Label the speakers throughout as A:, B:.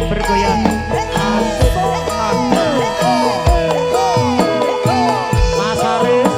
A: Bergoyang asik. Mas Aris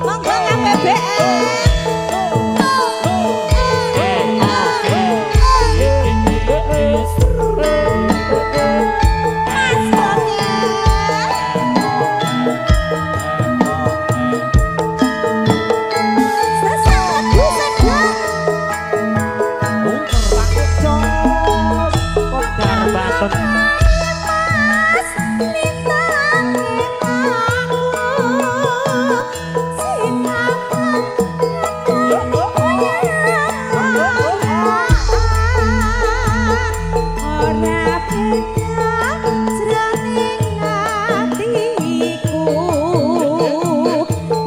B: Monggo KPBN. Mas Bonge. Sesat lagu sedang.
A: Kopdar Banten.
B: Mas lintange mlaku sinapan ora beda jroning atiku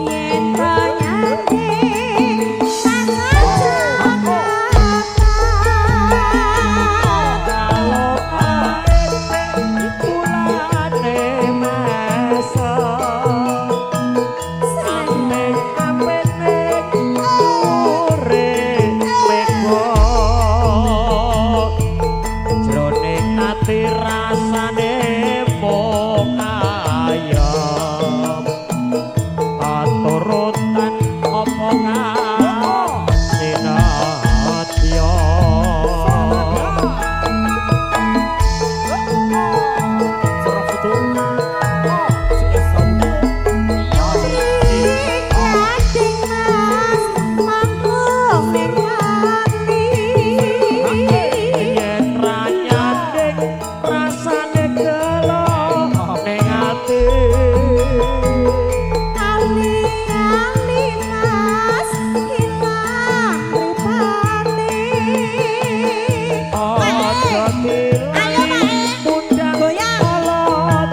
B: yen tanyane tangan.
A: Kalau kulane mesa ning apene ure mego jroning ati rasane mung ayem aturutan apa kang sinadya.
B: Gading Mas manggung ning ati.
A: Yen ra nyanding rasane gelo ning ati.
B: Ali-ali Mas ilang mripate.
A: Aja
B: Ayo,
A: dilali
B: Mae.
A: mundang
B: Goyang.
A: ala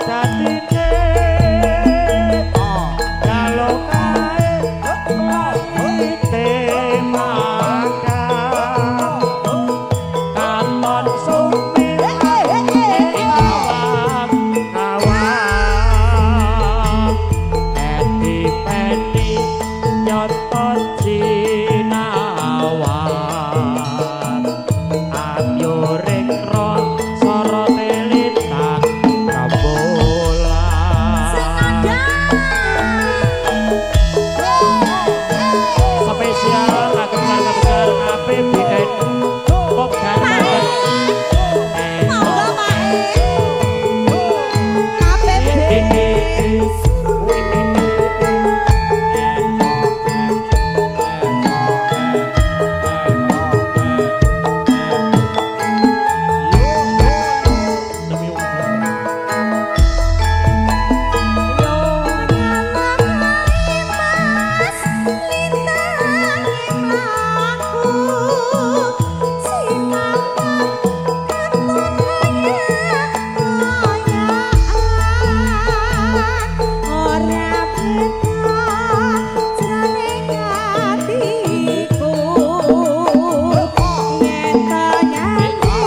A: dadine kalau kae langite makan katon sumilang awang awang edi peni nyoto jinawang amyuring sorote lintang rembulan. Spesial kagem keluarga besar APBN Kopdar Banten.
B: Monggo Mae. KPBN. Mas lintange mlaku sinapan katon oyak ora beda jroning atiku yen tanyane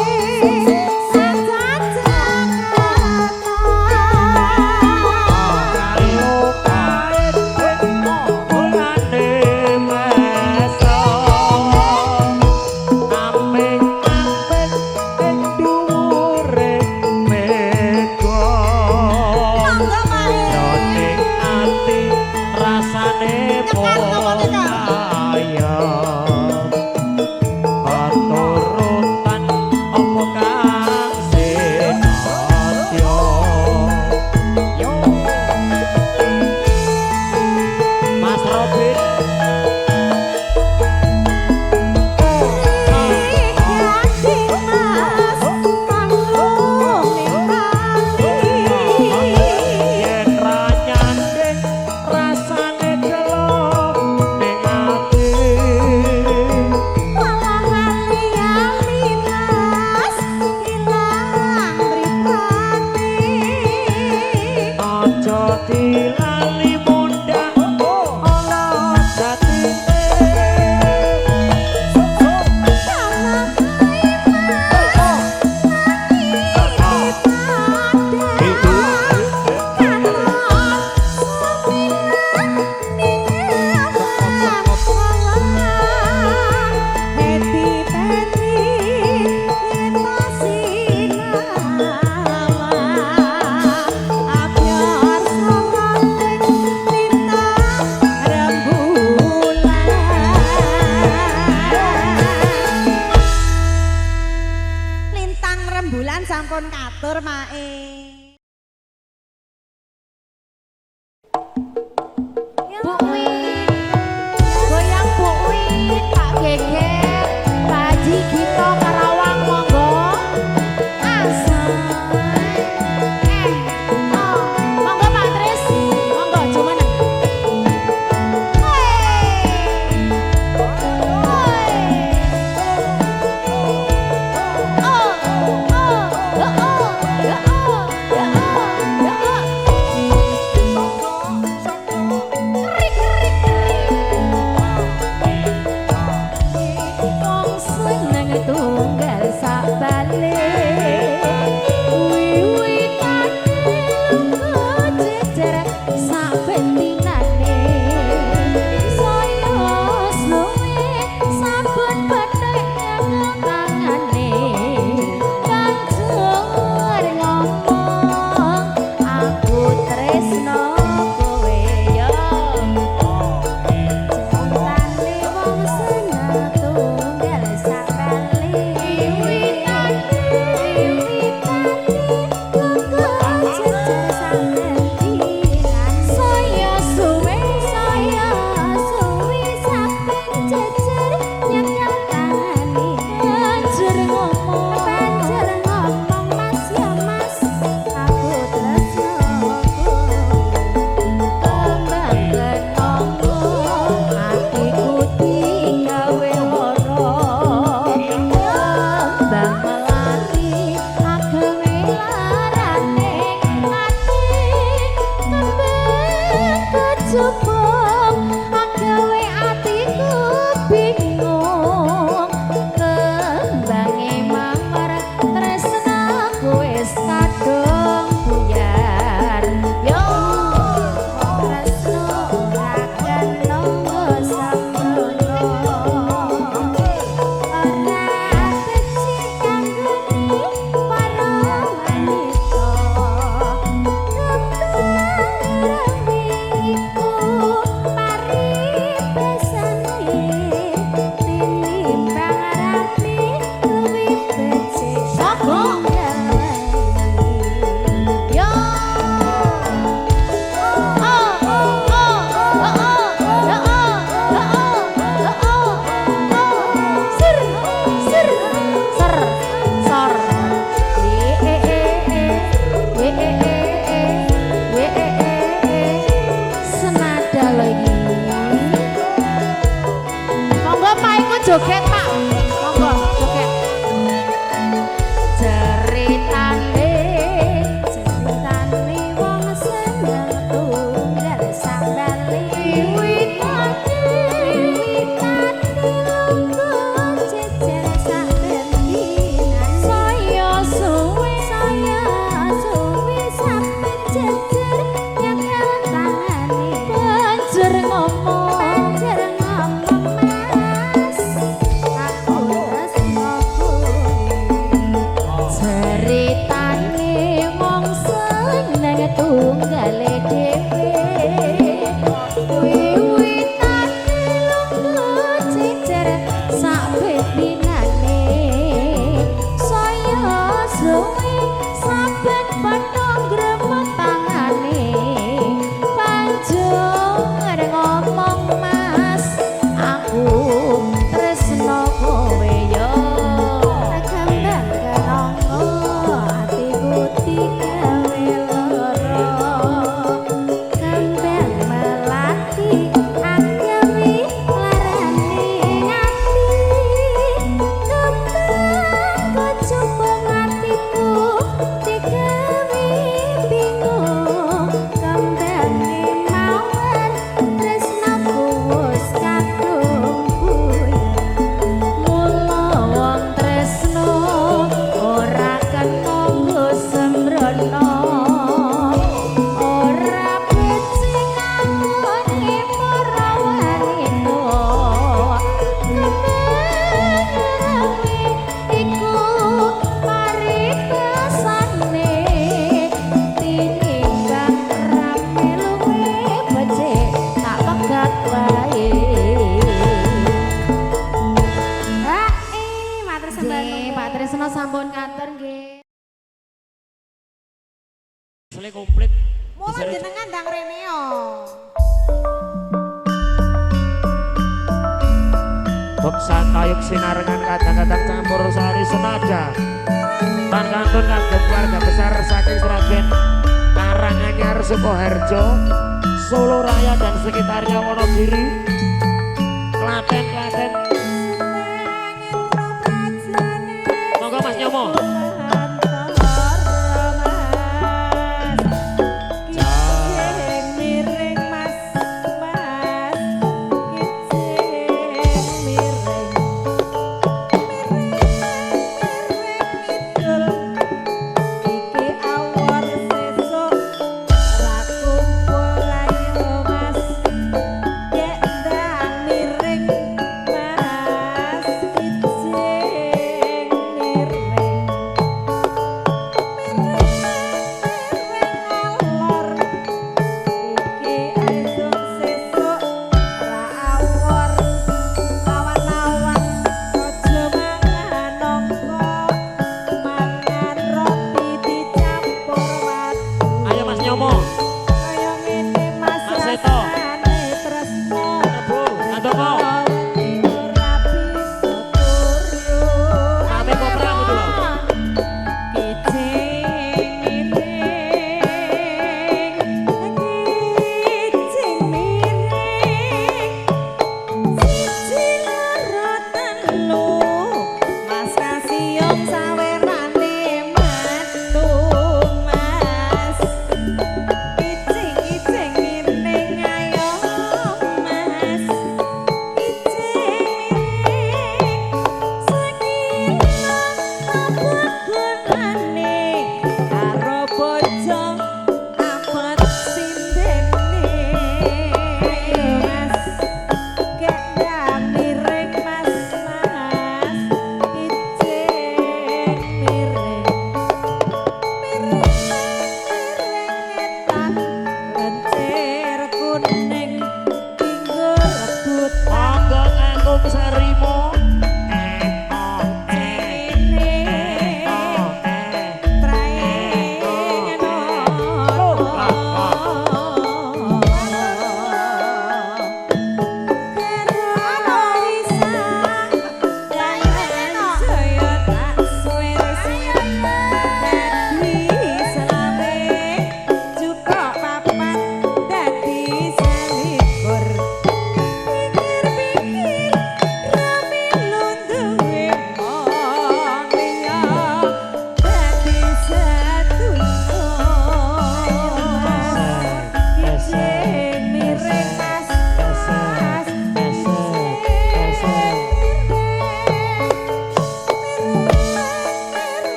B: sajajan
A: Kalau kae kulane mesa apik apik ing dhuwure mega
B: Monggo Mae.
A: jroning ati rasane
B: Nyekar napa
A: mung
B: kita?
A: ayem katurutan apa kang sinadya. Yo Mas Robin.
B: Gading Mas manggung ning ati.
A: Yen ra nyanding rasane gelo ning ati.
B: Matur Mae.
C: Bu Win, goyang Bu Win, Pak Geger, Pak Haji Gito Karawang monggo. Asal. Oh, monggo Pak Tris, monggo cuman. Oh, oh, oh, oh, oh, oh, oh. Wong seneng tunggal sak balik wiwitane lunga jejer sak bentinane saya suwe sabun bathik nyekel tangane banjur ngomong aku tresno kowe yo. Ceritane wong seneng tunggal sak bali wiwitane lunga jejer sak bentinane saya suwe saben jejer nyekel tangane banjur ngomong mas ya mas aku tresno kowe kembang kenanga atiku digawe lara kembang melati ageme larane ati kembang kecubung agawe atiku bingung kembange mawar tresnaku wis kadung buyar yo tresno ora kena sembrono ora becik kanggone para wanita kembang iku paribasane tinimbang rame luwih becik sapa yo. Oh oh oh oh oh oh oh oh oh ser ser ser sor e e e e e e e e e e senada lho iki. Monggo Pak iku joget Pak. Monggo joget. Ceritane ceritane wong seneng tunggal sak bali wiwitane wiwitane lunga jejer sak bentinane saya suwe saben jejer nyekel tangane banjur ngomong mas aku tresno kowe. Ceritane wong seneng tunggale dhewe wiwitane lunga jejer sak bentinane saya suwe saben padha gremeng tangane banjur ngomong
A: Beksan tayub sinarengan kadang-kadang campur sari senada. Tan kantun kagem keluarga besar saking Sragen, Karanganyar, Sukoharjo, Solo Raya dan sekitarnya, Wonogiri, Klaten, Klaten. Monggo Mas Nyomo.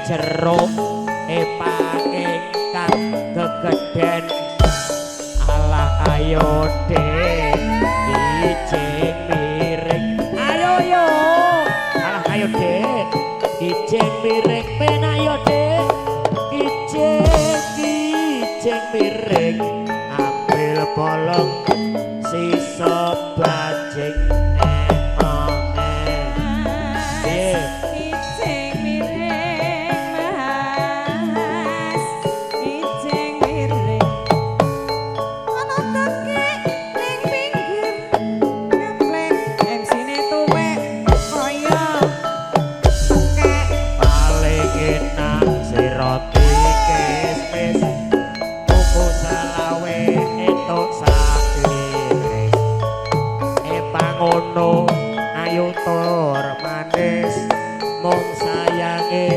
A: Jeruk epake kang gegeden alah ayo dek kijing miring ayo yo alah ayo dek kijing miring ben ayo dek kijing kijing miring ambil bolong sisa bajing. Ayo tur manis. Mung sayange.